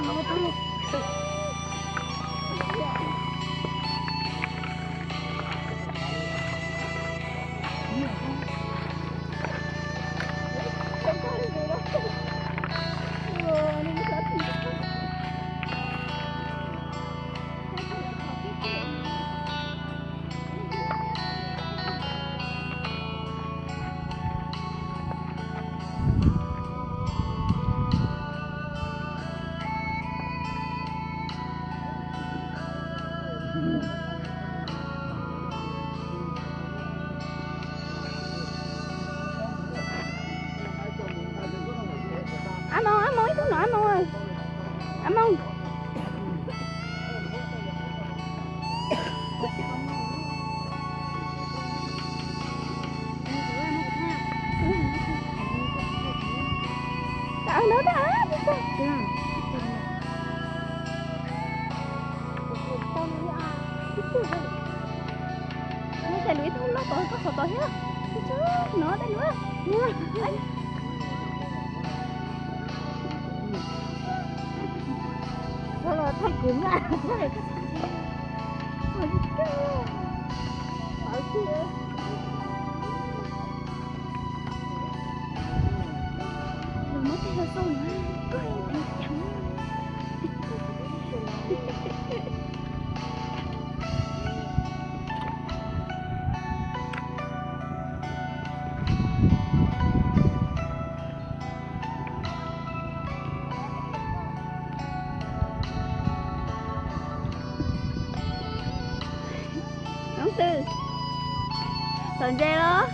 Ab Moo, Ab Moo, ib tug no Ab Moo, Ab Moo. Nws cais lus ib tug loj tod koj qhov tod thiab. Ib tug no tej lus. Thaij kuv na. Los muab tej hluas xauj na, koj hais ceev. Hnub twg txhom ntses los?